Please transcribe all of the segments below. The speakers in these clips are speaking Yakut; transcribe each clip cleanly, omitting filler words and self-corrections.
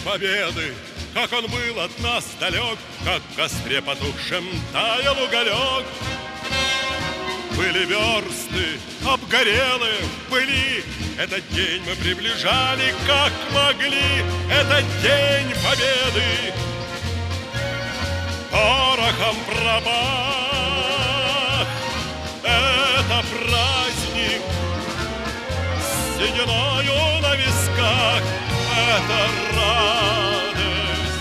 Победы, как он был от нас далек, Как в костре потухшем таял уголек. Были версты, обгорелые в пыли, Этот день мы приближали, как могли, Этот день Победы. Порохом пропах, это праздник, С сединою на висках, это радость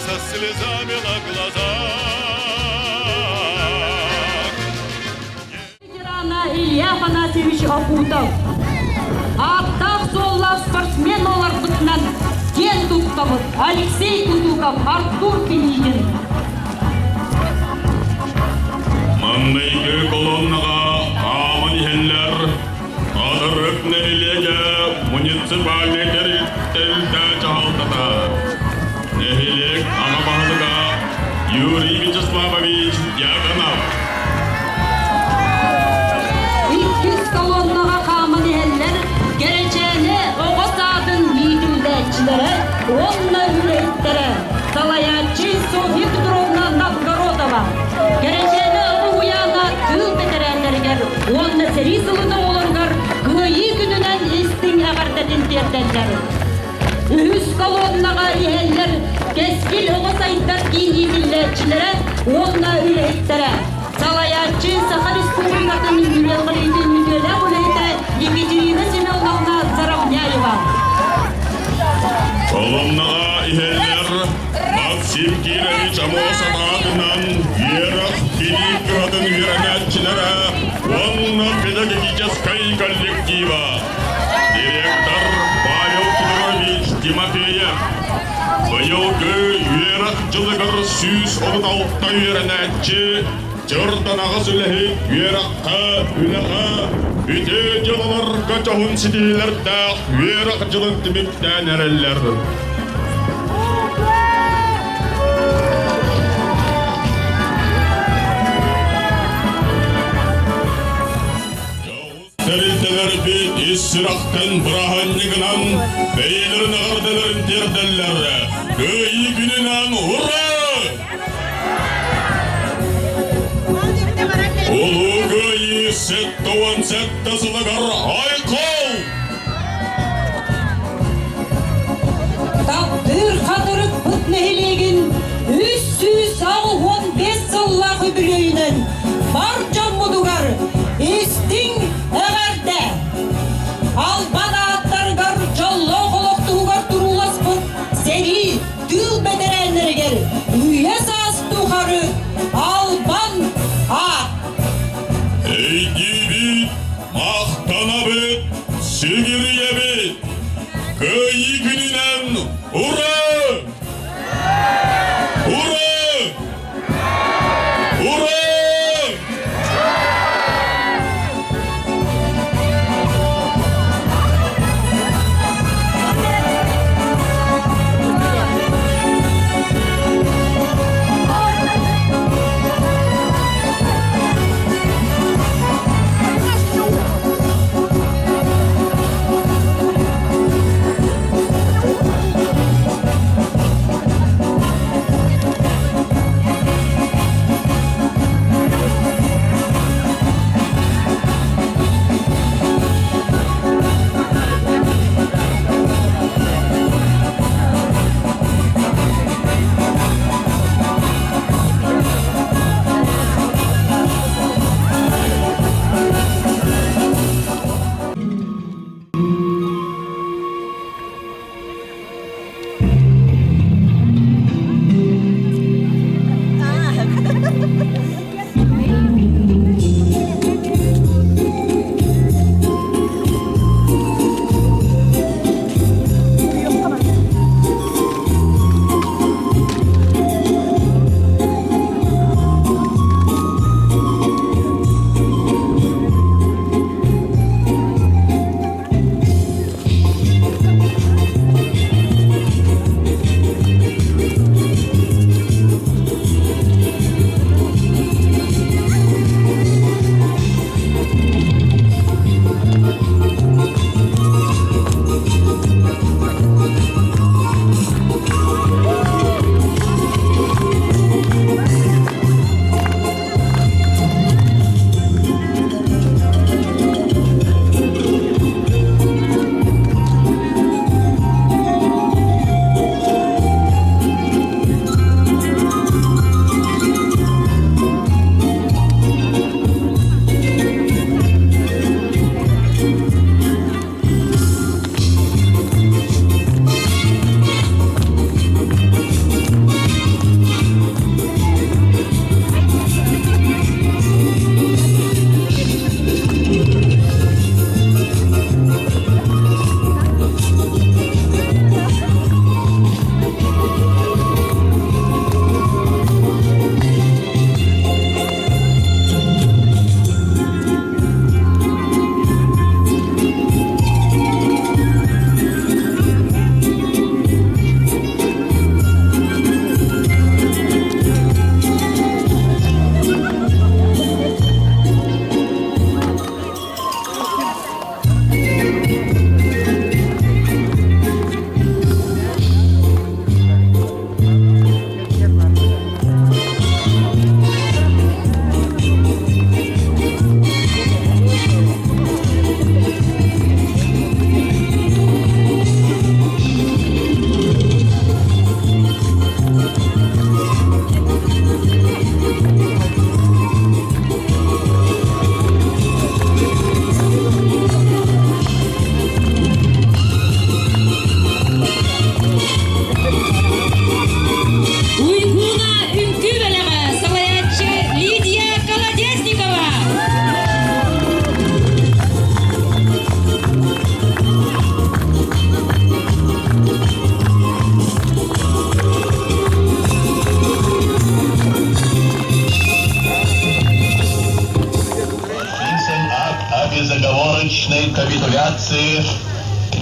со слезами на глазах. Ветерана Илья Афанасьевич Акутов. Ааттаах-суоллаах спортсмен олорбутунан киэн туттабыт Алексей Кутуков, Артур Пинигин. Манныйгы колоннаҕа хааман иһэллэр Хатырык нэһилиэгэ муниципальнай тэрилтэ дьаһалтата, нэһилиэк аҕа баһылыга Юрий Вячеславович Дьяконов. Иккис колоннаҕа хааман иһэллэр Кэрэчээнэ оҕо саадын иитиллээччилэрэ уонна үлэһиттэрэ, салайааччы Софья Петровна Новгородова, Кэрэчээнэ оҕо уһуйаана тыыл бэтэрээннэригэр уонна сэрии сылын оҕолоругар Кыайыы күнүнэн истиҥ эҕэрдэтин тиэрдэллэр. Үһүс колоннаҕа иһэллэр Кэскил оҕо сайдар киин иитиллээччилэрэ уонна үлэһиттэрэ. Салайааччы Саха Республикатын үөрэҕириитин үтүөлээх үлэһитэ Екатерина Семеновна Заровняева. Колоннаҕа иһэллэр Максим Кирович Амосов аатынан үөрэх билии кыһатын үөрэнээччилэрэ уонна педагогическай коллектива. Директор Павел Петрович Тимофеев. Быйылгы үөрэх дьылыгар 136 үөрэнээччи Дьордонаҕас үлэһит үөрэххэ, үлэҕэ, үтүө дьыалаларга дьоһун ситиһиилэрдээх үөрэх дьылын түмүктээн эрэллэр. Тэрилтэлэрбит ис сүрэхтэн бырааһынньыгынан бэйэлэрин эҕэрдэлэрин тиэрдэллэр. Кыайыы күнүнэн ура! Улуу Кыайыы 77 сылыгар айхал! Таптыыр хатырыкпыт нэһилиэгин 365 сыллаах үбүлүөйүнэн бар дьоммутугар истиҥ эҕэрдэ! Албан ааттарыгар дьоллоох олох туһугар турууласпыт сэрии, тыыл бэтэрээннэригэр үйэ саас тухары албан аат! Өйдүүбүт, махтанабыт, сүгүрүйэбит! Кыайыы күнүнэн ура! Ура! Ура!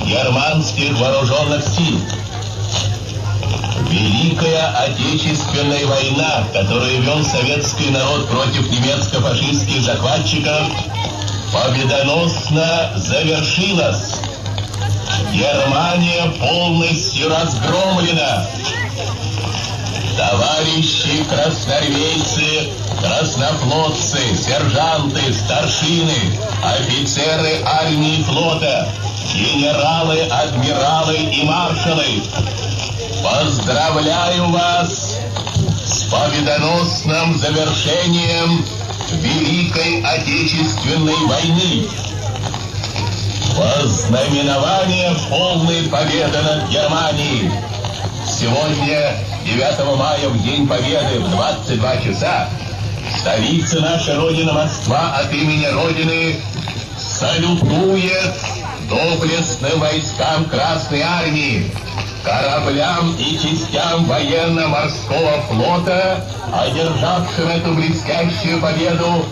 германских вооруженных сил. Великая Отечественная война, которую вел советский народ против немецко-фашистских захватчиков, победоносно завершилась. Германия полностью разгромлена. Товарищи красноармейцы, краснофлотцы, сержанты, старшины, офицеры армии и флота, генералы, адмиралы и маршалы, поздравляю вас с победоносным завершением Великой Отечественной войны. Во знаменование полной победы над Германией. Сегодня, 9 мая, в День Победы, в 22 часа, столица наша Родина Москва от имени Родины салютует доблестным войскам Красной Армии, кораблям и частям военно-морского флота, одержавшим эту блестящую победу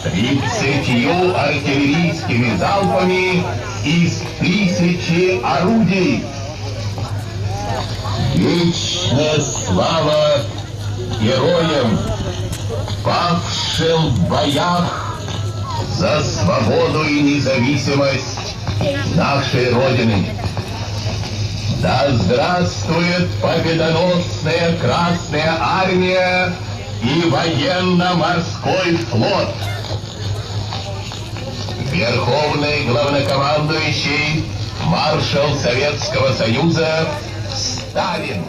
30 артиллерийскими залпами из 1000 орудий. Вечная слава героям, павшим в боях за свободу и независимость нашей Родины. Да здравствует победоносная Красная Армия и военно-морской флот! Верховный главнокомандующий маршал Советского Союза Сталин.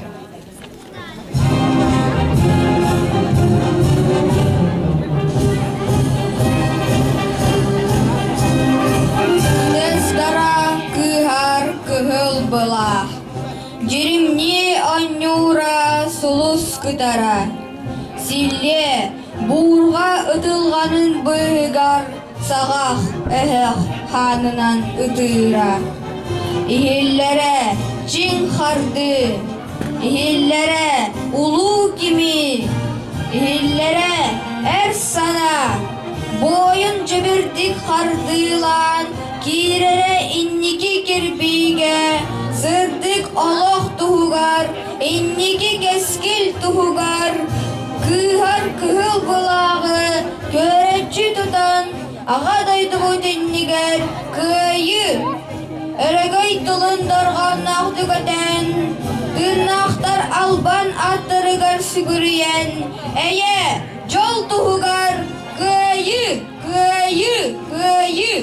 Тыастара кыыһар кыһыл былаах, Дьиримнии оонньуура сулус кытара, Силлиэ, буурҕа ытылҕанын быыһыгар саҕах өһөх хаанынан ытыыра. Иһиллэрэ чиҥ хардыы, иһиллэрэ улуу кими, иһиллэрэ эр санаа, буойун дьэбирдик хардыылаан киирэрэ инники кирбиигэ, сырдык олох туһугар, инники кэскил туһугар, кыыһар кыһыл былааҕы көрөччү тутан Аҕа дойдубут иннигэр кыайыы! Өрөгөй тылын дорҕоонноох түгэтэн, тыыннаахтар албан ааттарыгар сүгүрүйэн, эйэ, дьол туһугар кыайыы, кыайыы, кыайыы!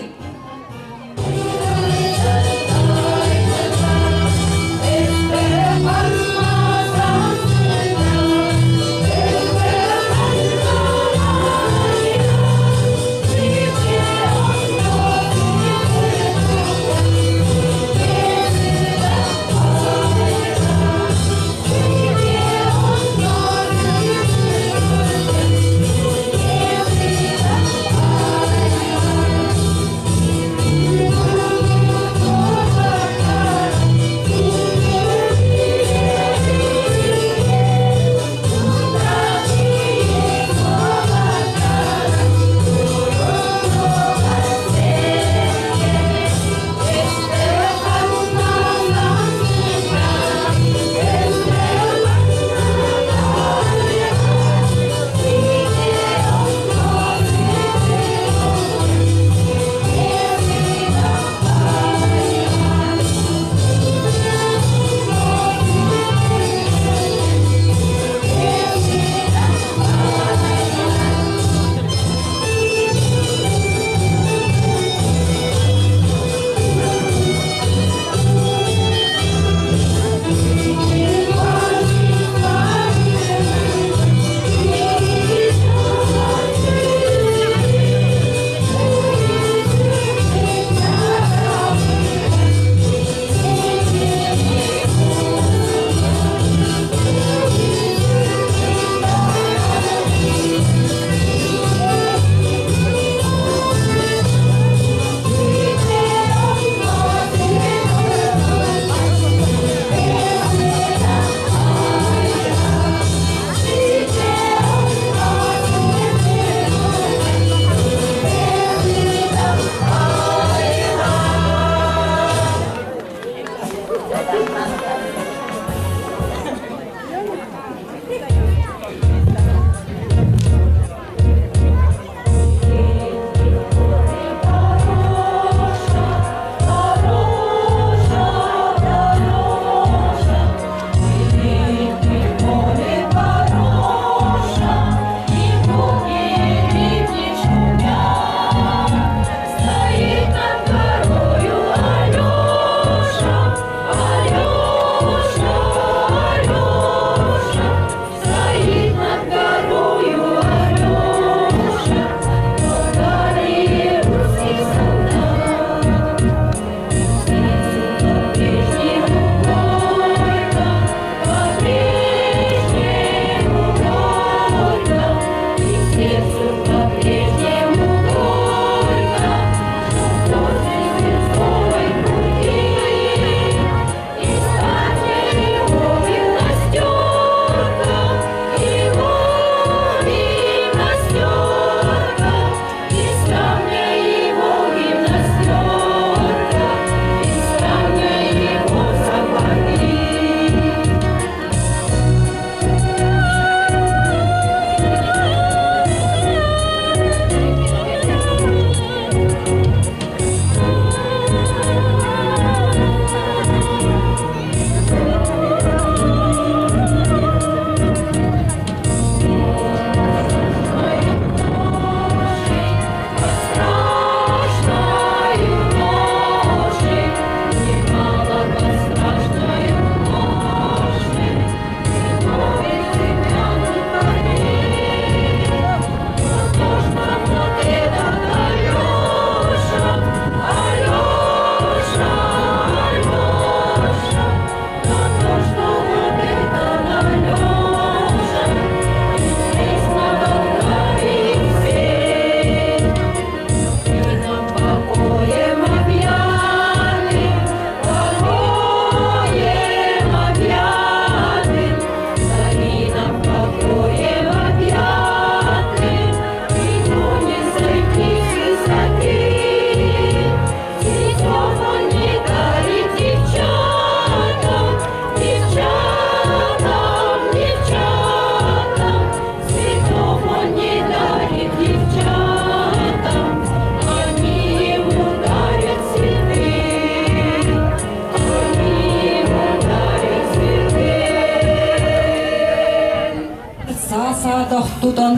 тутан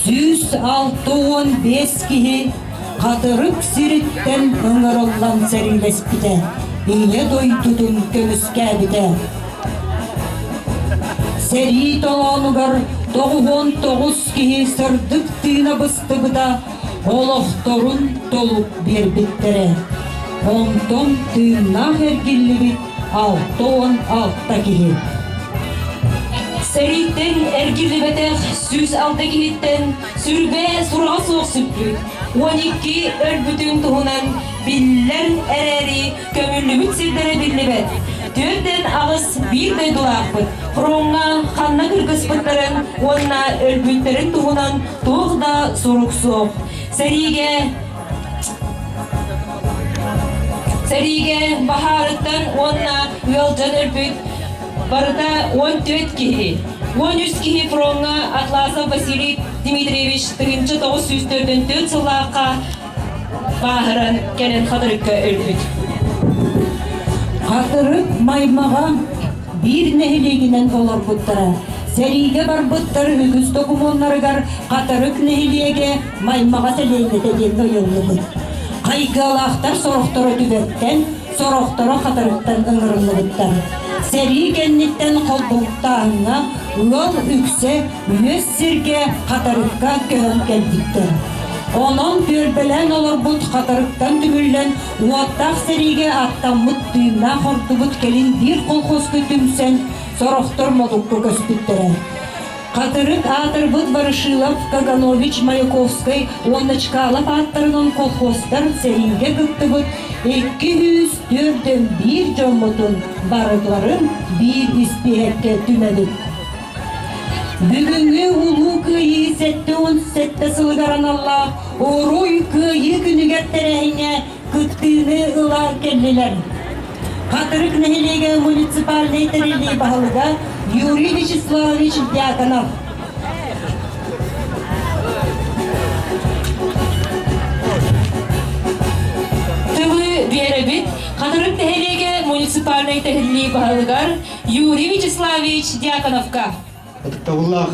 165 киһи Хатырык сириттэн ыҥырыллан сэриилэспитэ, Ийэ дойдутун көмүскээбитэ. Сэрии толоонугар 99 киһи сырдык тыына быстыбыта, олохторун толук биэрбиттэрэ. Онтон тыыннаах эргиллибит 66 киһи. Сэрииттэн эргиллибэтэх 106 киһиттэн сүрбэ сураҕа суох сүппүт, 12 өлбүтүн туһунан биллэр эрээри көмүллүбүт сирдэрэ биллибэт. Түөртэн аҕыс биир дойдулаахпыт фроҥҥа ханна кыргыспыттарын уонна өлбүттэрин туһунан туох да сурук суох. Сэриигэ Сэриигэ баһаарыттан уонна ыалдьан өлбүт барыта 14 киһи. 13 киһи фроҥҥа Атласов Василий Дмитриевич 1944 сыллаахха бааһыран кэлэн Хатырыкка өлбүт. Хатырык Маймаҕа биир нэһилиэгинэн олорбуттара. Сэриигэ барбыттар үгүс докумуоннарыгар Хатырык нэһилиэгэ Маймаҕа сэлиэнньэтэ диэн ыйыллыбыт. Хайгыалаахтар сорохторо түбэттэн, сорохторо Хатырыктан ыҥырыллыбыттар. Сэрии кэнниттэн холбоһуктааһыҥҥа ыал үксэ үөс сиргэ Хатырыкка көһөн кэлбиттэр. Онон түөлбэлээн олорбут Хатырыктан түмүллэн уоттаах сэриигэ аттаммыт тыыннаах ордубут кэлин биир колхозка түмсэн, сорохтор Модукка көспүттэрэ. Хатырык аатырбыт Ворошилов, Каганович, Маяковскай уонна Чкалов ааттарынан колхозтар сэриигэ кыттыбыт 241 дьоммутун барыларын биир испииһэккэ түмэбит. Бүгүҥҥү Улуу Кыайыы 77 сылыгар аналлаах Уруй Кыайыы күнүгэр тэрээһиҥҥэ кыттыыны ыла кэллилэр. Хатырык нэһилиэгэ муниципальнай тэриллии баһылыга Юрий Вячеславович Дьяконов. Тылы биэрэбит Хатырык нэһилиэгэ муниципальнай тэриллии баһылыгар Юрий Вячеславович Дьяконовка. Ытыктабыллаах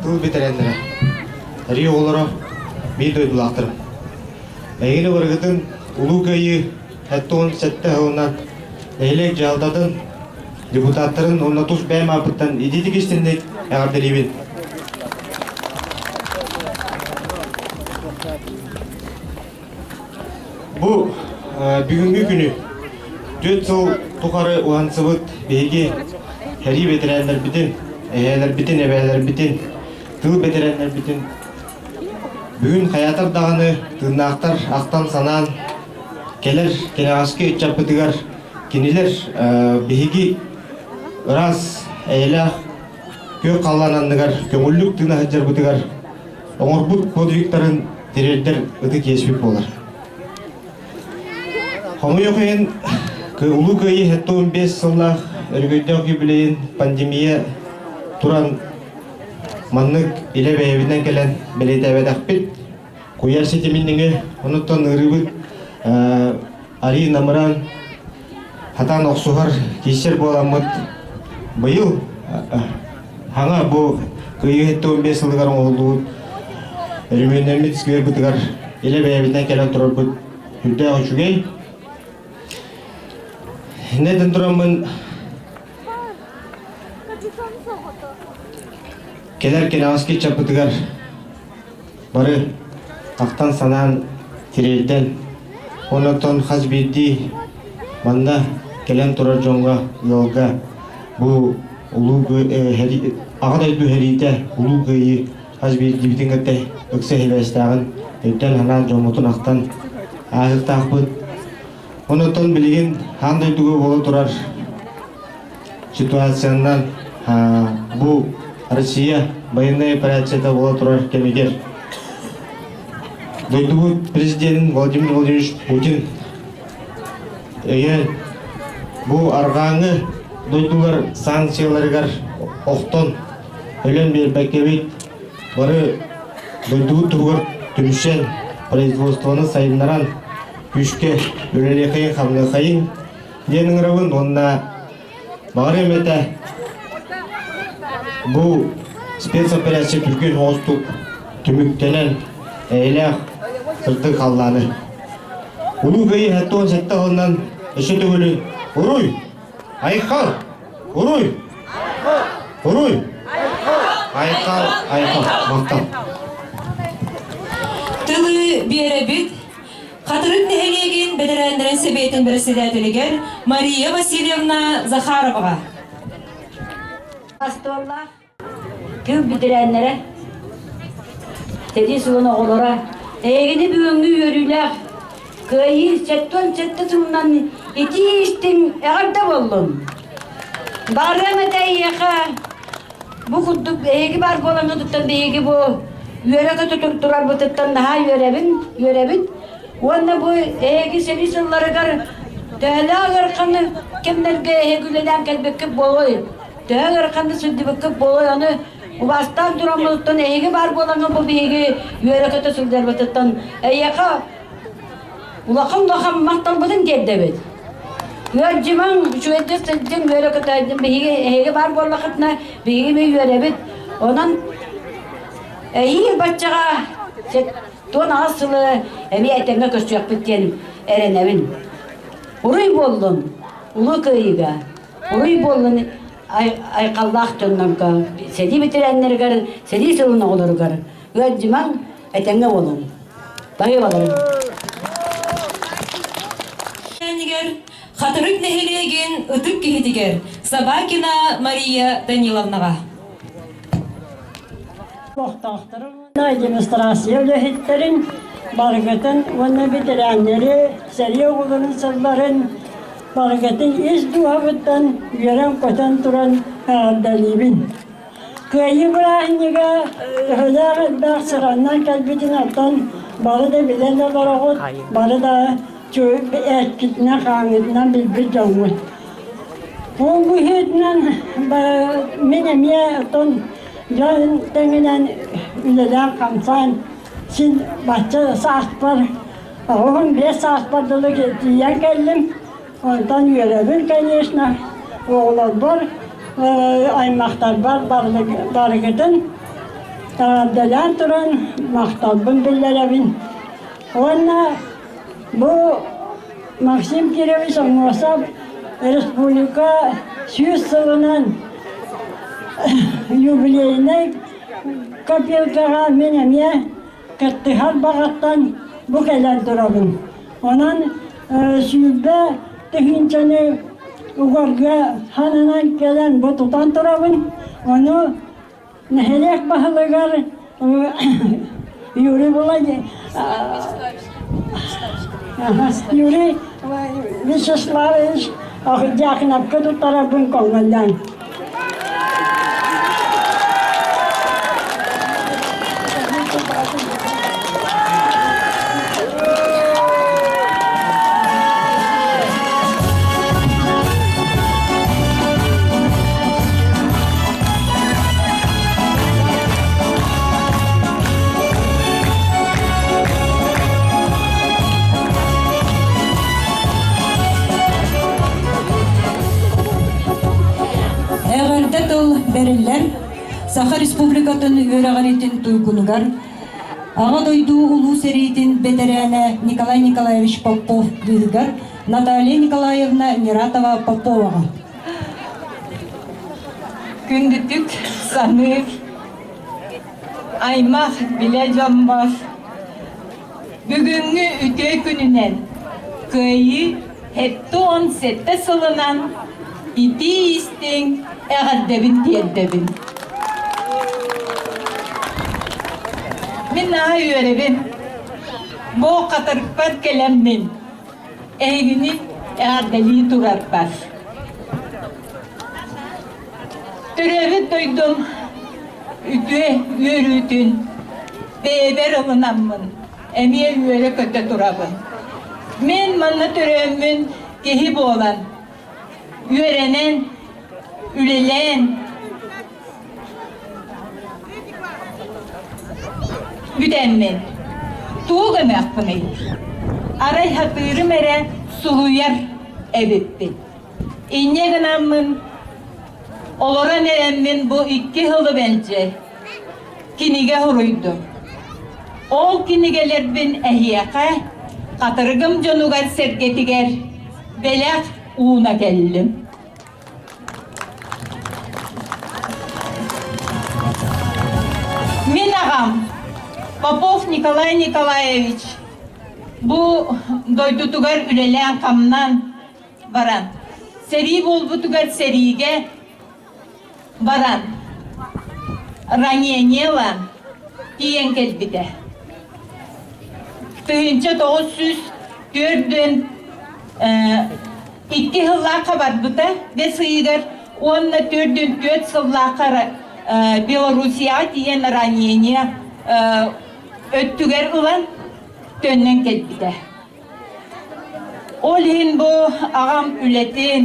тыл бэтэрээннэрэ, эрий оҕолоро, биир дойдулаахтарым. Эһигини барыгытын Улуу Кыайыы 77 сылынан нэһилиэк дьаһалтатын депутаттарын уонна тус бэйэм ааппыттан итиитик истинник эҕэрдэлиибин. Бу бүгүҥҥү күнү 4 сыл тухары уһансыбыт биһиги сэрии бэтэрээннэрбитин, эһээлэрбитин, эбээлэрбитин, тыыл бэтэрээннэрбитин бүгүн хайаатар даҕаны тыыннаахтар ахтан-санаан кэлэр кэнэҕэски ыччаппытыгар кинилэр биһиги ыраас, эйэлээх күөх халлаан анныгар көҥүллүк тыына сылдьарбытыгар оҥорбут подвигтарын тириэрдэр ытык иэспит буолар. Хомойуох иһин, Улуу Кыайыы 75 сыллаах өрөгөйдөөх юбилейын пандемия туран маннык илэ бэйэбитинэн кэлэн бэлиэтээбэтэхпит. Куйаар ситиминниҥи онуттан ыарыыбыт арыы намыраан хатаан охсуһар киирсэр буоламмыт быйыл Хаҥа бу Кыайыы 75 сылыгар оҥоһуллубут өрөмүөннэммит сквербытыгар илэ бэйэбитинэн кэлэн турарбыт сүрдээх үчүгэй. Иннэтэн тураммын кэлэр кэнэҕэски ыччаппытыгар бары ахтан-санаан тириэрдэн, оннуттан хас биирдии манна кэлэн турар дьоҥҥо, ыалга бу улуу Аҕа дойду сэриитэ, Улуу Кыайыы хас биирдиибитин кытта ыкса сибээстээҕин өйтөн-санаан дьоммутун ахтан ааһыахтаахпыт. Онуттан билигин аан дойдуга буола турар ситуациянан бу Россия военная операцията буола турар кэмигэр дойдубут президенин Владимир Владимирович Путин өйөөн бу арҕааҥҥы дойдулар санкцияларыгар охтон өлөн биэрбэккэбит бары дойдубут туһугар түмсэн производствоны сайыннаран күүскэ үлэлиэхэйин-хамныахайын диэн ыҥырабын уонна баҕарыам этэ бу. Спецоперация түргэн оҕустук түмүктэнэн, эйэлээх сырдык халлааны. Улуу Кыайыы 77 сылынан өссө төгүлү Уруй! Айхал! Уруй! Уруй! Айхал! Айхал! Махтал! Тылы биэрэбит Хатырык нэһилиэгин бэтэрээннэрин сэбиэтин бэрэссэдээтэлигэр Мария Васильевна Захароваҕа. Остуоллаах тыыл бэтэрээннэрэ, сэрии сылын оҕолоро, эйигини бүгүҥҥү үөрүүлээх Кыайыы 77 сылынан итии истиҥ эҕэрдэ буоллун! Барыам этэ эйиэхэ бу курдук эһиги баар буолаҥҥытыттан биһиги бу үөрэ-көтө турарбытыттан наһаа үөрэбин, үөрэбит. Уонна бу эһиги сэрии сылларыгар төһөлөөх ыараханы кэмнэргэ эһиги үлэлээн кэлбиккит буолуой? Төһө ыараханнык сылдьыбыккыт буолуой? Ону убаастаан тураммытыттан эһиги баар буолаҥҥыт бу биһиги үөрэ-көтө сылдьарбытыттан эйиэхэ улахан-улахан махталбытын тиэрдэбит. Ыалдьымаҥ, үчүгэйдик сылдьыҥ, үөрэ-көтө биһиги эһиги баар буоллаххытына биһиги эмиэ үөрэбит. Онон эһиил баччаҕа 78 сылы эмиэ этэҥҥэ көрсүөхпүт диэн эрэнэбин. Уруй буоллун, Улуу Кыайыыга! Уруй буоллун айхаллаах дьоннорго, сэрии бэтэрээннэригэр, сэрии сылын оҕолоругар ыалдьымаҥ, этэҥҥэ буолуҥ. Баһыыбаларыҥ. Хатырык нэһилиэгин ытык киһитигэр Собакина Мария Даниловнаҕа. Олохтоохтору уонна демонстрация үлэһиттэрин барыгытын уонна бэтэрээннэри, сэрии оҕолорун сылларын барыгытын ис дууһабыттан үөрэн-көтөн туран эҕэрдэлиибин. Кыайыы бырааһынньыга төһөлөөх элбэх сыраннан кэлбитин оттон бары да билэн олороҕут, бары да эккитинэн-хааҥҥытынан билбит дьоҥҥут. Ол быһыытынан мин эмиэ оттон дьон тэҥинэн үлэлээн-хамсаан син бачча сааспар 85 сааспар дылы тиийэн кэллим. Онтон үөрэбин, конечно, оҕолорбор, аймахтарбар барыгытын эҕэрдэлээн туран махталбын биллэрэбин. Уонна бу Максим Кирович Аммосов республика 100 сылынан юбилейнай копилкаҕа мин эмиэ кыттыһар баҕаттан бу кэлэн турабын. Онон 20 тыһыынчаны угарга ханынан кэлэн бу тутан турабын. Ону нэһилиэк баһылыгар Юрий Владимирович Юрий Вячеславович Дьяконовка туттарарбын көҥүллээн. Эҕэрдэ тыл бэриллэр Саха Республикатын үөрэҕириитин туйгунугар Аҕа дойду Улуу сэриитин бэтэрээнэ Николай Николаевич Попов кыыһыгар Наталья Николаевна Нератова Поповаҕа. Күндүтүк саныыр аймах билэ дьоммор бүгүҥҥү үтүө күнүнэн Кыайыы 77 сылынан итии-истиҥ эҕэрдэбин тиэрдэбин. Мин наһаа үөрэбин. Бу хатырыкпар кэлэммин эһигини эҕэрдэлии турарбар. Төрөөбүт дойдум үтүө үөрүүтүн бэйэбэр ылынаммын эмиэ үөрэ-көтө турабын. Мин манна төрөөммүн киһи буолан, үөрэнэн, үлэлээн бүтэммин тугу гыныахпыный? Арай хатыырым эрэ сулуйар эбиппин. Инньэ гынаммын олорон эрэммин бу 2 сылы мэлдьи. кинигэ суруйдум. Ол кинигэлэрбин эһиэхэ, Хатырыгым дьонугар-сэргэтигэр бэлэх ууна кэллим. Мин аҕам Попов Николай Николаевич бу дойдутугар үлэлээн-хамнаан баран, сэрии буолбутугар сэриигэ баран, ранение ылан тиийэн кэлбитэ. 1904 икки сыллаахха барбыта бэс ыйыгар уонна 44 сыллаахха Белоруссияҕа тиийэн ранение өттүгэр ылан төннөн кэлбитэ. Ол иһин бу аҕам үлэтин,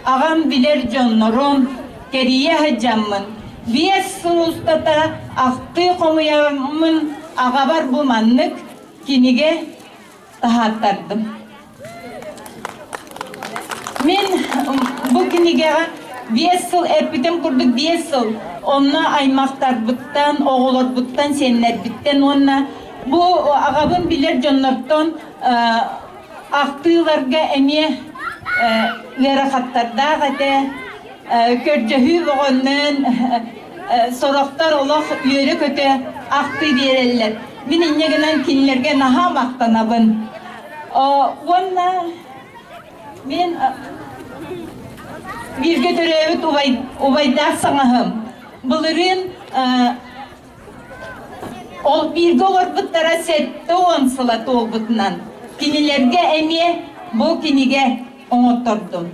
аҕам билэр дьоннорун кэрийэ сылдьаммын, 5 сыл устата ахтыы хомуйаммын аҕабар бу маннык кинигэ таһааттардым. Мин бу кинигэҕэ 5 сыл эппитим курдук 5 сыл онно аймахтарбыттан, оҕолорбуттан, сиэннэрбиттэн уонна бу аҕабын билэр дьоннортон ахтыыларга эмиэ ыарахаттардаах этэ. Көрдөһүү бөҕөннөн сорохтор олох үөрэ-көтө ахтыы биэрэллэр. Мин инньэ гынан кинилэргэ наһаа махтанабын. Уонна мин бииргэ төрөөбүт убай, убайдаах саҥаһым. Былырыын ол бииргэ олорбуттара 70 сыла туолбутунан кинилэргэ эмиэ бу кинигэ оҥоттордум.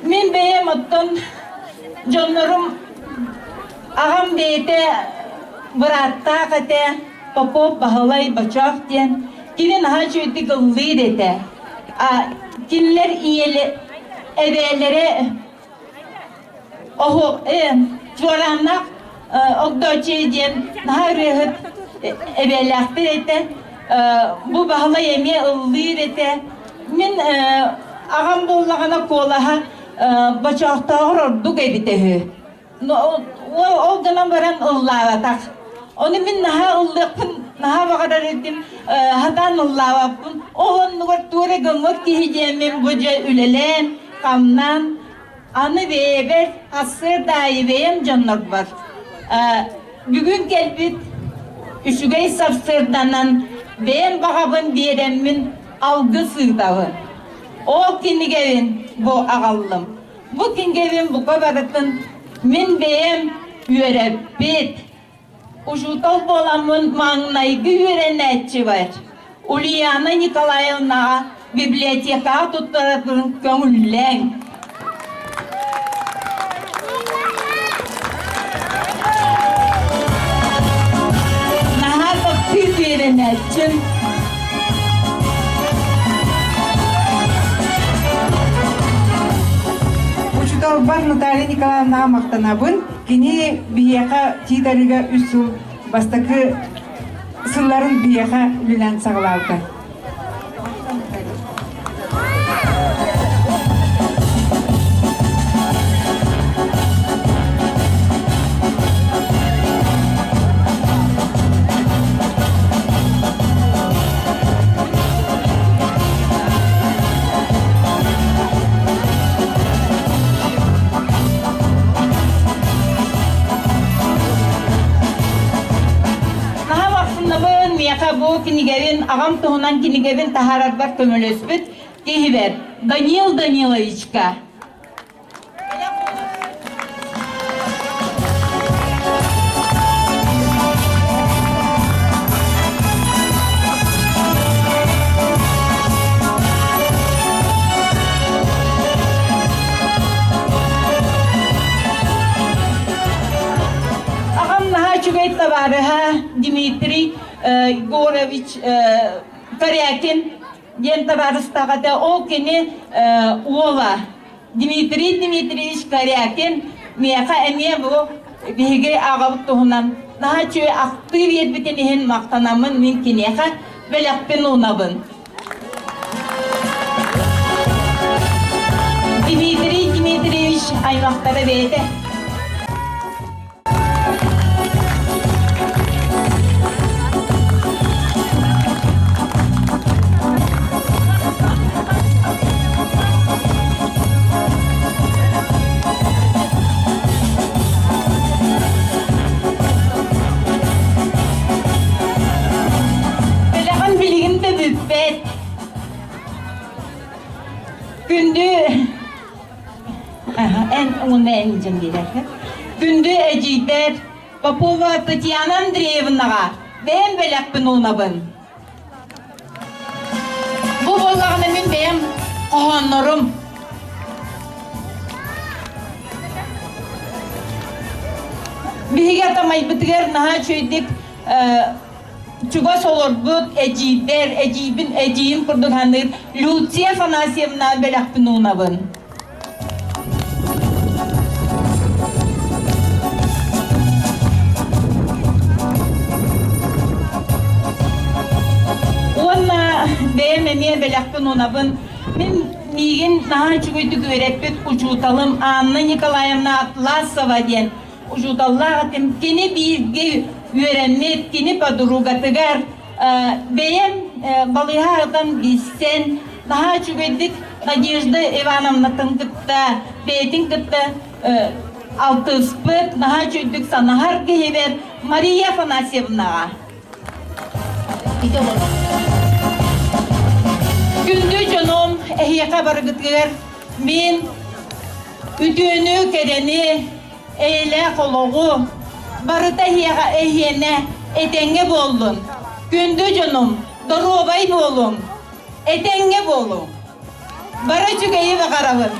Мин бэйэм оттон дьоннорум аҕам бэйэтэ бырааттаах этэ, Попов Баһылай Бочоох диэн, кини наһаа үчүгэйдик ыллыыр этэ. А кинилэр ийэлэ эбээлэрэ оһуох чуорааннаах Огдооччуйа диэн наһаа ырыаһыт эбээлээхтэр этэ. Бу Баһылай эмиэ ыллыыр этэ. Мин аҕам буоллаҕына куолаһа бочоохтооҕор ордук эбитэ үһү. Ол гынан баран ыллаабатах. Ону мин наһаа ыллыахпын наһаа баҕарар этим, хатаан ыллаабаппын. Ол оннугар туора гыммыт киһи диэммин бу дьэ үлэлээн, хамнаан Аны бэйэбэр сарсыарда аайы бэйэм дьоннорбор бүгүн кэлбит үчүгэй сарсыарданан бэйэм баҕабын биэрэммин алгыс ыытабын. Ол кинигэбин бу аҕаллым. Бу кинигэбин бука барытын мин бэйэм үөрэппит, Учуутал буоламмын маҥнайгы үөрэнээччибэр Ульяна Николаевнаҕа библиотекаҕа туттарарын көҥүллээҥ. Наһаа таптыыр үөрэнээччим. Учууталбар Наталья Николаевнаҕа махтанабын. Кини биһиэхэ Тиит Арыыга үс сыл бастакы сылларын биһиэхэ үлэлээн саҕалаабыта. Наһаа махтанабын миэхэ бу кинигэбин, аҕам туһунан кинигэбин таһаарарбар көмөлөспүт киһибэр Даниил Даниловичка. Аҕам наһаа үчүгэй табаарыһа Дмитрий Егорович Корякин диэн табаарыстаах этэ. Ол кини уола Дмитрий Дмитриевич Корякин миэхэ эмиэ бу биһиги аҕабыт туһунан наһаа үчүгэй ахтыы биэрбитин иһин махтанаммын мин киниэхэ бэлэхпин уунабын. Дмитрий Дмитриевич аймахтара бэйэтэ. Күндү эн уонна эн дьон биэрэр. Күндү эдьиийбэр Попова Татьяна Андреевнаҕа бэйэм бэлэхпин уунабын. Бу буоллаҕына мин бэйэм хоһооннорум. Биһиги атамайбытыгар наһаа үчүгэйдик чугас олорбут эдьиийбэр, эдьиийбин эдьиийим курдук саныыр Люция Афанасьевна бэлэхпин уунабын. Уонна бэйэм эмиэ бэлэхпин уунабын. Мин миигин наһаа үчүгэйдик үөрэппит учууталым Анна Николаевна Атласова диэн учууталлаах этим. Кини бииргэ үөрэммит, кини подругатыгар бэйэм балыыһа аһытан билсэн, наһаа үчүгэйдик Надежда Ивановнатын кытта, бэйэтин кытта алтыспыт, наһаа үчүгэйдик санаһар киһибэр Мария Афанасьевнаҕа. Күндү дьонум, эһиэхэ барыгытыгар мин үтүөнү, кэрэни, эйэлээх олоҕу, барыта эһиэхэ эһиэнэ этэҥҥэ буоллун. Күндү дьонум, доруобай буолуҥ, этэҥҥэ буолуҥ. Бары үчүгэйи баҕарабын.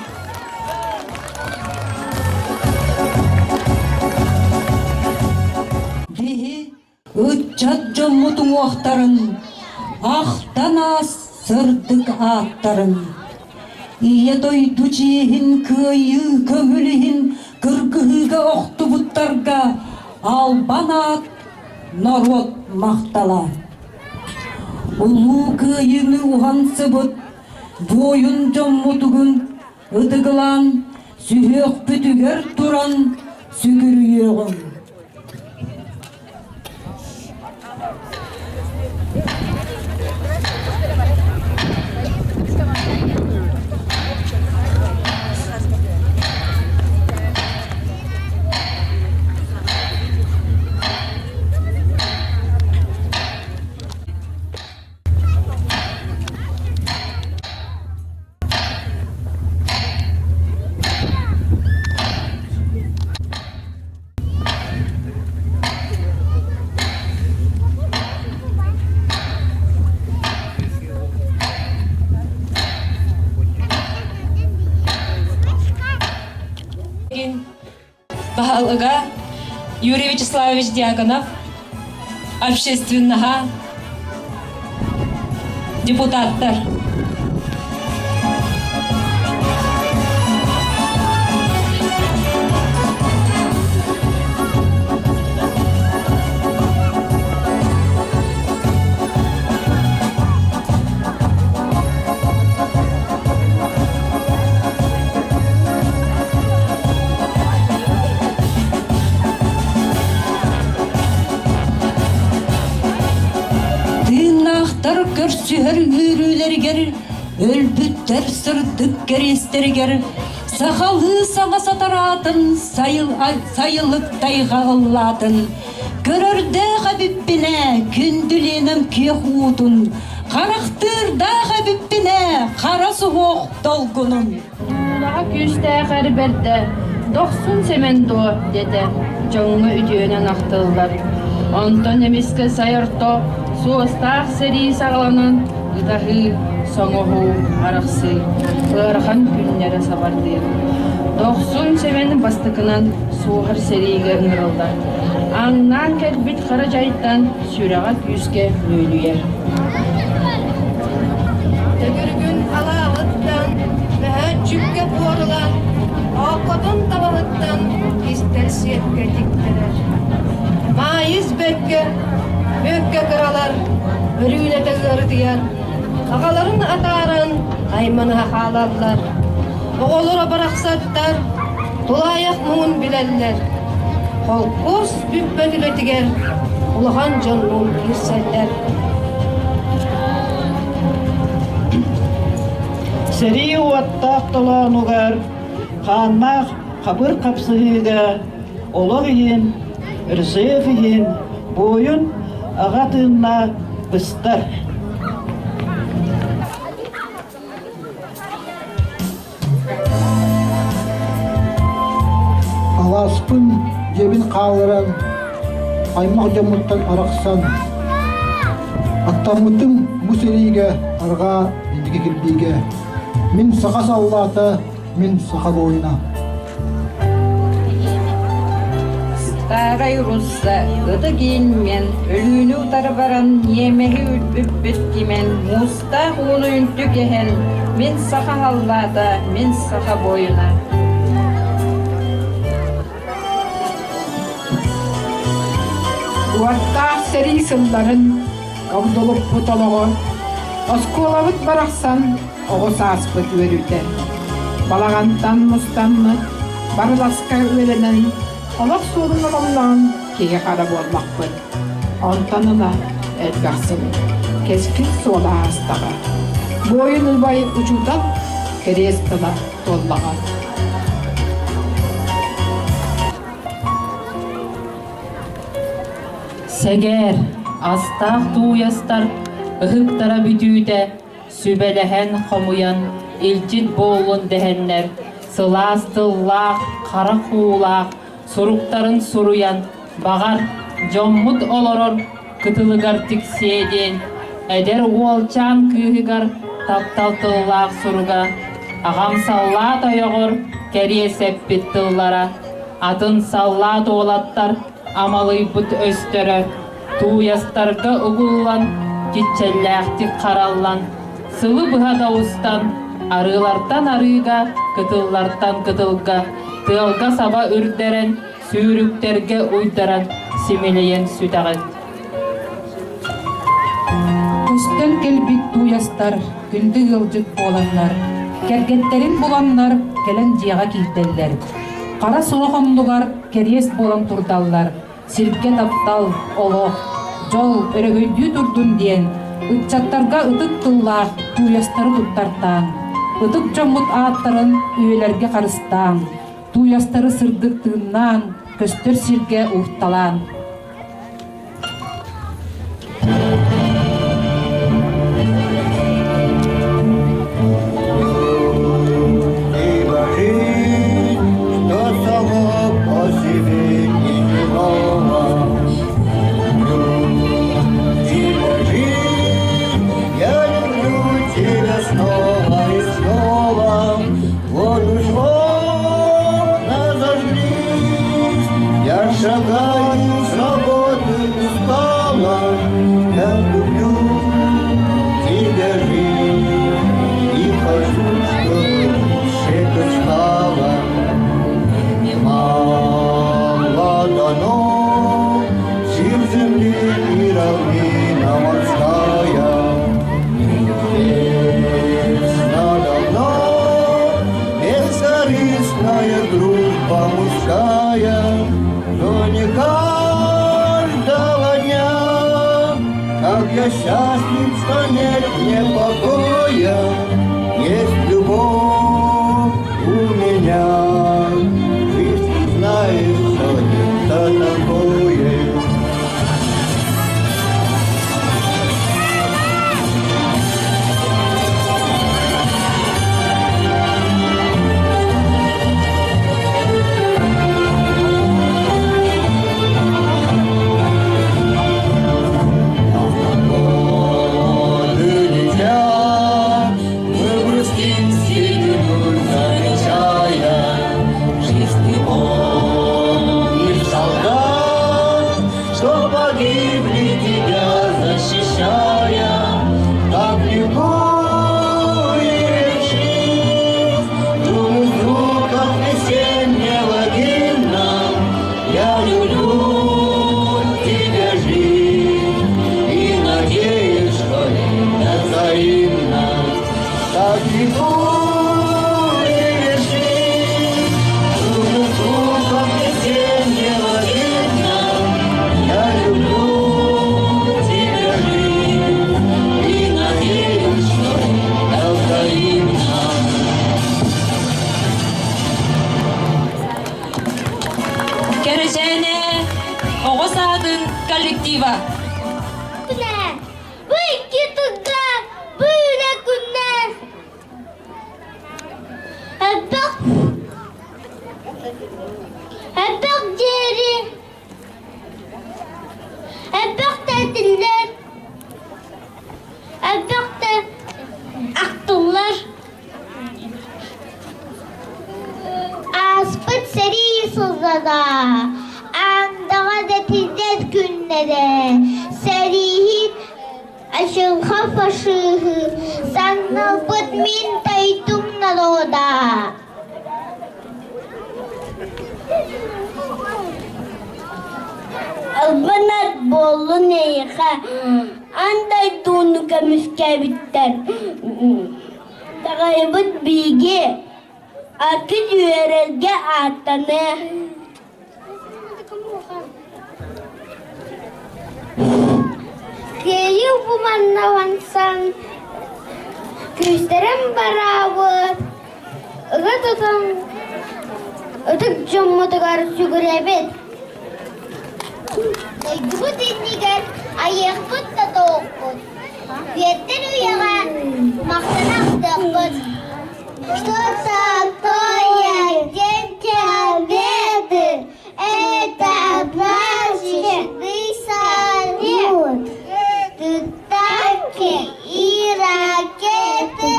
Биһи ыччат дьоммут уҥуохтарын ахтан аас сырдык ааттарын. Ийэ дойду чиэһин кыайыы көҥүл иһин кыргыһыыга охтубуттарга албан аат норуот махтала. Улуу Кыайыыны уһансыбыт буойун дьоммутугун ытыгылаан сүһүөхпүтүгэр туран сүгүрүйүөҕүҥ. Баһылыга Юрий Вячеславович Дьяконов, общественноһа, депутаттар. Тыыннаахтар көрсүһэр үөрүүлэригэр, өлбүттэр сырдык кэриэстэригэр сахалыы саҥа сатараатын сайылык тайҕа ыллаатын көрөрдөөх эбиппинэ күндүлүөнэм күөх уутун харахтыырдаах эбиппинэ хара суһуох долгунун Дуунаҕа күүстээх эр бэрдэ, дохсун Сэмэн дуо диэтэ, дьоҥҥо үтүөнэн ахтыллар. Онтон эмискэ сай орто суостаах сэрии саҕаланан, ытаһыы, соҥоһуу, арахсыы ыарахан күннэрэ сабардыыр. Дохсун Сэмэн бастакынан суоһар сэриигэ ыҥырыллар. Ааҥнаан кэлбит хара дьайтан сүрэҕэ күүскэ нүөлүйэр. Төгүрүгүн алааҕыттан, мөһөөччүккэ буорулан, ооккотун табаһыттан истэр сиэпкэ тиктэрэр. Маайыс бэккэ, бүөккэ кыралар, өрүүнэтэ ыарытыйар, аҕаларын атааран айманыһа хаалаллар. Оҕолоро барахсаттар тулаайах муҥун билэллэр. Холкуос бүппэт үлэтигэр улахан дьоннуун киирсэллэр. Сэрии уоттаах толоонугар хааннаах хабыр хапсыһыыга олох иһин, Ржев иһин буойун аҕа тыыннаах быстар. Алааспын, дьиэбин хаалларан, аймах дьоммуттан арахсан, аттаммытым бу сэриигэ арҕаа инники кирбиигэ. Мин саха саллаата, мин саха буойуна. Старай Русса ытык иинмен өлүүнү утары баран ньиэмэһи үрбүппүт кимэн муустаах ууну үнтү кэһэн мин саха халлаата, мин саха буойуна. Уоттаах сэрии сылларын огдолуппут олоҕо, оскуолабыт барахсан оҕо сааспыт үөрүүтэ. Балаҕантан мустаммыт, барыласка үөрэнэн, олох суолун оломноон киһи хара буоллахпыт. Онтон ыла элбэх сыл кэскил суола аастаҕа. Буойун убай учуутал кэриэс тыла туоллаҕа. Сэгээр, астаах тууйастар ыһыктара бүтүүтэ сүбэлэһэн хомуйан илдьит буоллун дэһэннэр сылаас тыллаах, хара хуулаах суруктарын суруйан, баҕар, дьоммут олорор кытылыгар тиксиэ диэн эдэр уолчаан кыыһыгар таптал тыллаах суруга, аҕам саллаат ойоҕор кэриэс эппит тыллара, атын саллаат уолаттар амалыйбыт өстөрө тууйастарга угуллан, киччэллээхтик хараллан, сылы быһа да устан, арыылартан арыыга, кытыллартан кытылга, тыалга саба үрдэрэн, сүүрүктэргэ уйдаран симэлийэн сүтэҕин. Көстөн кэлбит тууйастар күндү ыалдьыт буоланнар, кэргэттэрин буланнар кэлэн дьиэҕэ киирдэллэр. Хара суох оннугар кэриэс буолан турдаллар, сиргэ таптал, олох, дьол өрөгөйдүү турдун диэн ыччаттарга ытык тыллаах тууйастары туттартааҥ, ытык дьоммут ааттарын үйэлэргэ харыстааҥ, тууйастары сырдык тыыннаан, көстөр сиргэ уурталааҥ. Ибо жизнь, что само по себе неземного. Люблю тебя, жизнь, я люблю тебя снова и снова. Вот уж окна зажглись, я шагаю с работы устала. Я люблю тебя, жизнь, и хочу, чтобы лучше стало. Мало дано сил земли и равнина морская. Известно давно бескорыстная дружба мужская, но не каждого дня, как я счастлив, что нет мне покоя, есть любовь у меня. Жизнь знаешь, что это такое. Годы летят, мы грустим седину замечая. Жизнь ты помнишь, солдат, что погибли тебя защищая. Так легко и решить, думаю, звуков песен мелодийно. Я люблю тебя, жизнь, и надеюсь, что это взаимно. Так легко и решить, думаю, звуков песен мелодийно. Я люблю тебя, жизнь, и надеюсь, что это взаимно. Кэрэчээнэ оҕо саадын коллектива. Бу икки тылга бу үлэ күннэр элбэх Элбэх диэри элбэх да этиллэр, элбэх да ахтыллар. Ааспыт сэрии сыллара, Аандаҕа дэтиллэр күннэрэ, сэрииһит Айылҕа фашиһы саннылбыт мин дойдум норуота. Албынат буоллун эйиэхэ, аан дойдуну көмүскээбиттэр. Таҕайбыт биһиги, атын үөрэргэ ааттаныа. Кыайыы бу манна уһансан күүстэрин бараабыт, ыга тутан ытык дьоммутугар сүгүрэбит. Дойдубут иннигэр айыахпыт да тоҕукпут, үөттэр үйэҕэ махтана ахтыахпыт. Что такое День Победы? Это праздничный салют. Тут танки и ракеты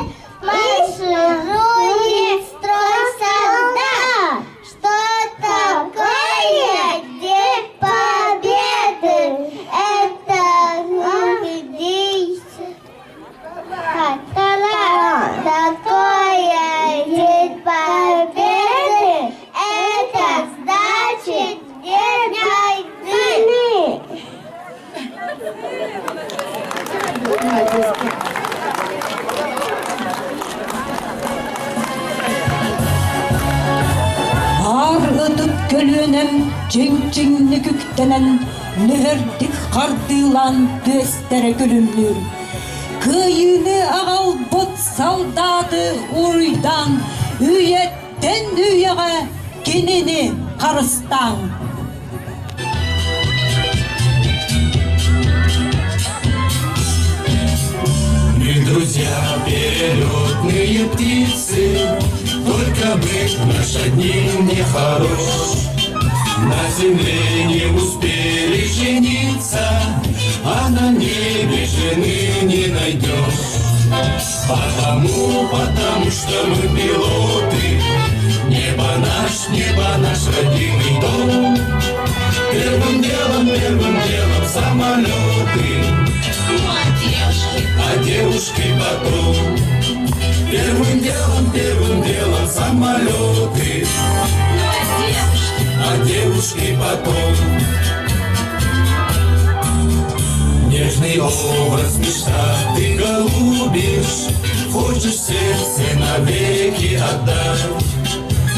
марширует строй солдат. Что такое День Победы? Это Такое День Победы, это значит День войны. Аар ытык көлүөнэм чиҥ-чиҥник үктэнэн, нүһэрдик хардыылаан түөстэрэ күлүмнүүр. Кыайыыны аҕалбыт солдаты уруйдаан, үйэттэн үйэҕэ кинини харыстааҥ! Мы, друзья, перелетные птицы, Только бык наш одним не хорош. На земле не успели жениться, А на небе жены не найдешь. Потому, потому что мы пилоты, Небо наш, небо наш родимый дом. Первым делом, первым делом самолеты, а девушки потом. Первым делом, первым делом самолеты, а девушки потом. Нежный образ мечта ты голубишь, Хочешь сердце навеки отдать.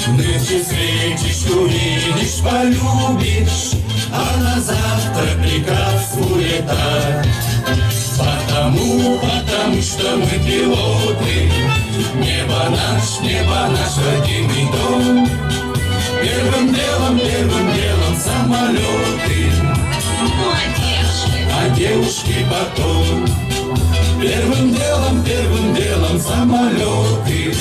Нынче встретишь, увидишь, полюбишь, А на завтра приказ улетать. Потому, потому что мы пилоты, Небо наш, небо наш родимый дом. Первым делом, первым делом самолеты, а девушки потом. Первым делом, первым делом самолеты,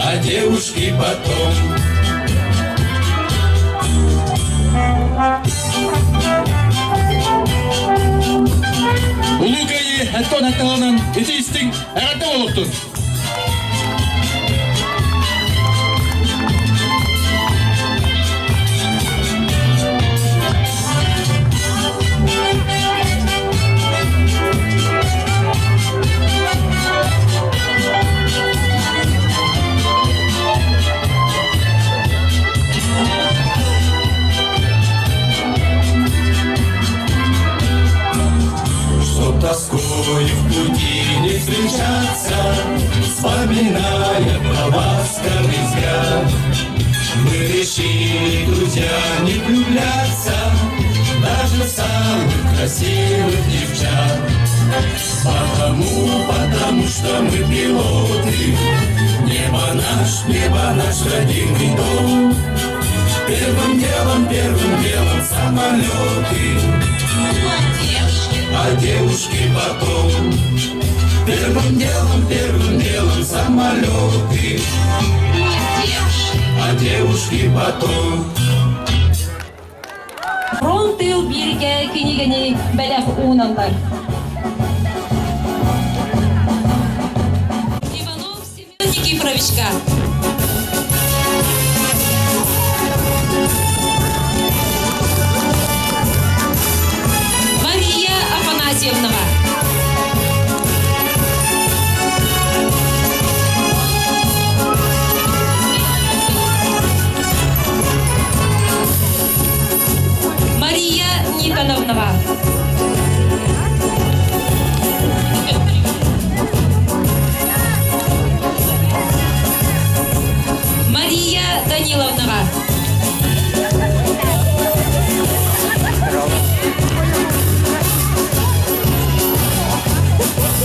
а девушки потом. Улуу Кыайыы эттон атталанан ити истиҥ эҕэрдэ буолуохтун! Чтоб тоскою в пути не встречаться, Вспоминая про ласковый взгляд. Мы решили, друзья, не влюбляться Даже в самых красивых девчат. Потому, потому что мы пилоты, Небо наш, небо наш родимый дом. Первым делом, первым делом самолеты, а девушки потом. Первым делом, первым делом самолеты, А девушки потом. Фронт тыыл бииргэ кинигэни бэлэх ууналлар. Иванов Семен Никифоровичка. Мария Афанасьевнаҕа. Мария Никоновнаҕа. Мария Даниловнаҕа.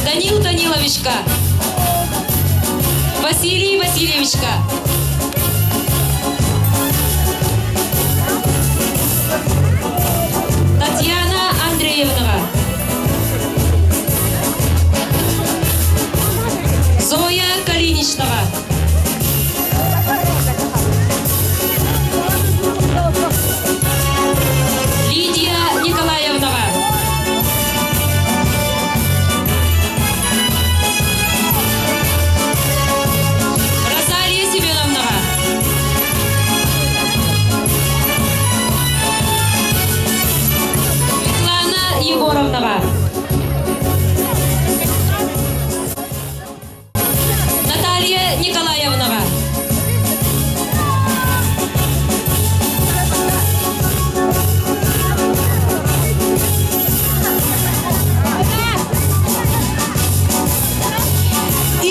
Данил Даниловичка. Василий Васильевичка. Татьяна Андреевнаҕа. Зоя Калиничнаҕа. Лидия Николаевнаҕа. Розалия Семеновнаҕа. Светлана Егоровнаҕа. Наталья Николаевнаҕа.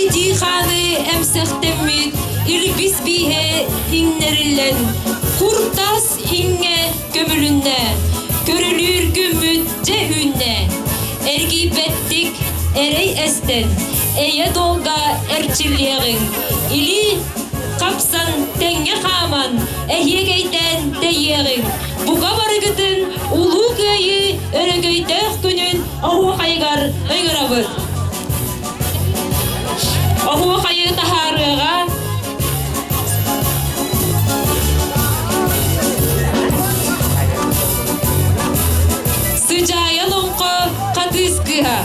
Ити хааны эмсэхтэммит илбис бииһэ иҥнэриллэн, куртас иҥҥэ көмүлүннэ, көрүлүүр күммүт дьэ үүннэ. Эргийбэттик эрэй эстэн, эйэ долга эрчиллиэҕиҥ, илии хапсан тэҥҥэ хааман, эһиэгэйдээн тэйиэҕиҥ. Бука барыгытын Улуу Кыайыы өрөгөйдөөх күнүн оһуохайыгар ыҥырабыт. Оһуохайы таһаарыаҕа Сыдьаайа Лоҥхо Хатыыс кыыһа.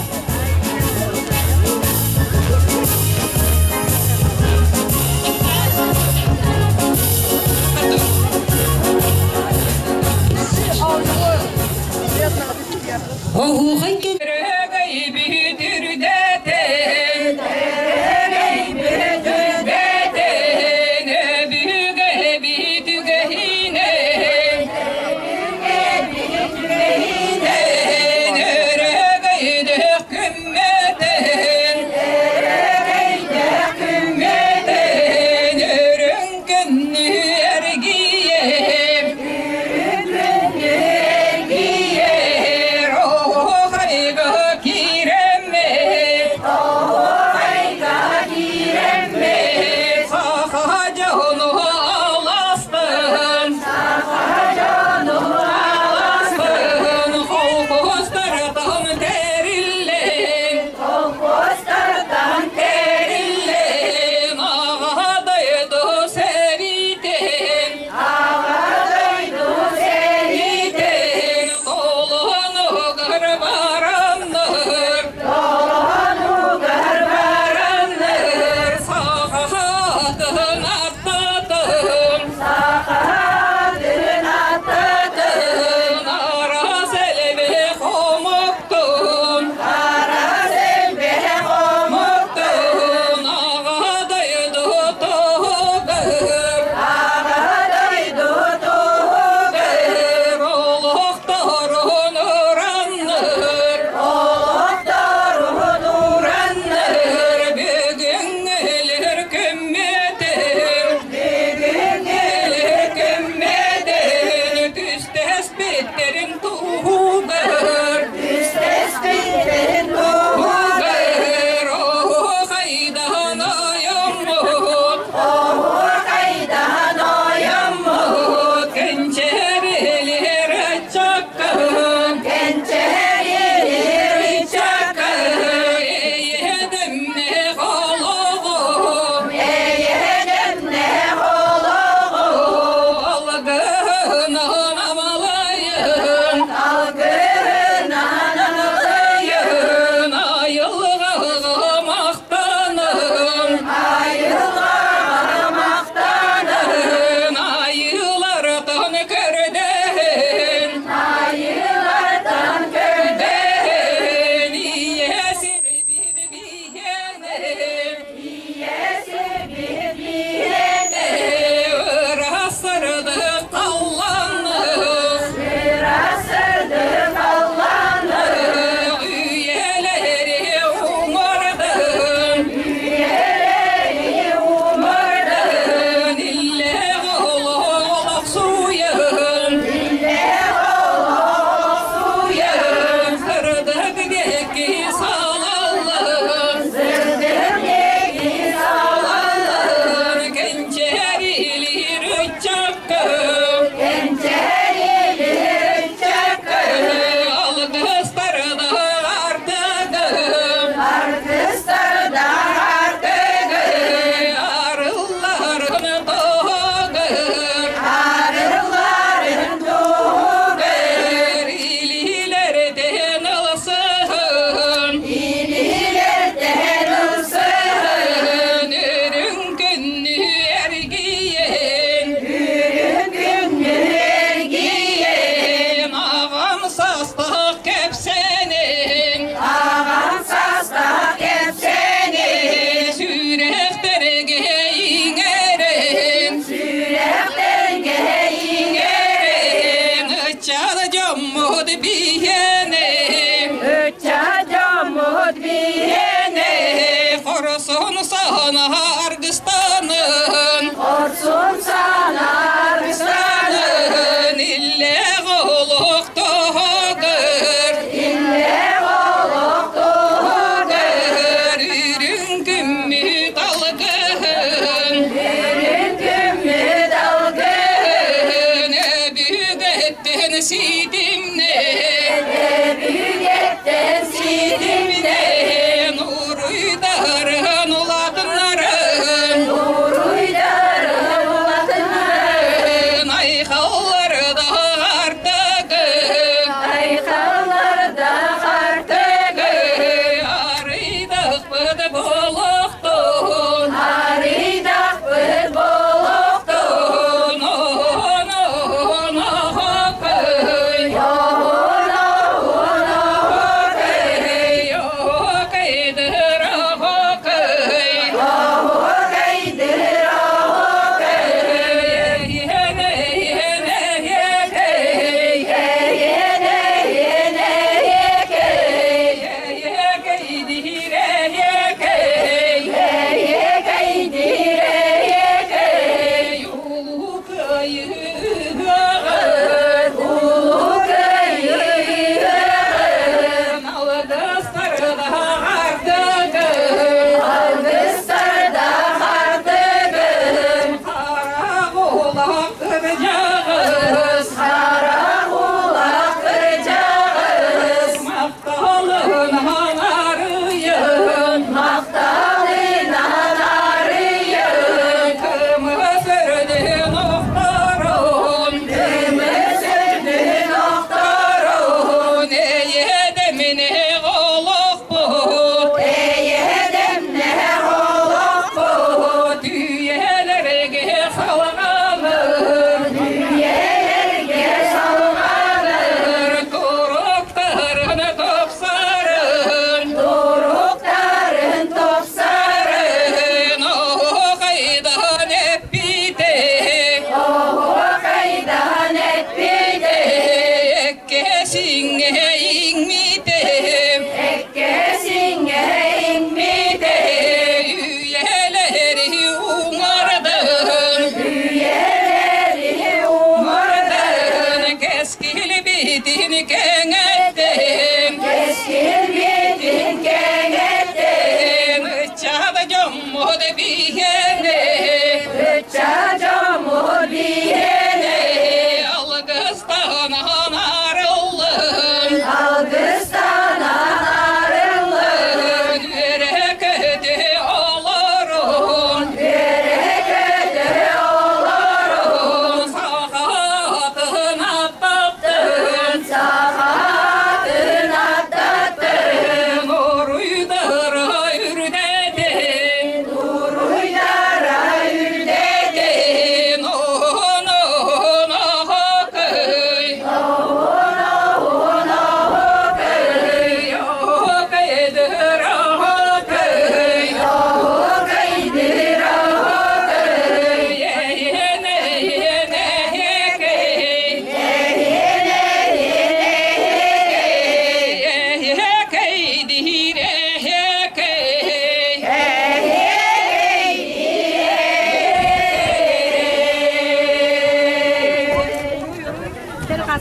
Оһуохай Өрөгөй бүтүрдэтэ, өрөгөй бүтүрдэтэ.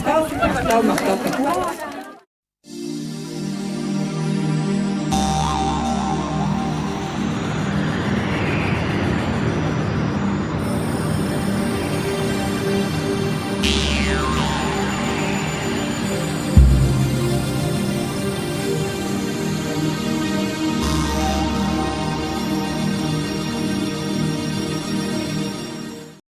Махтал, махтал, махтал.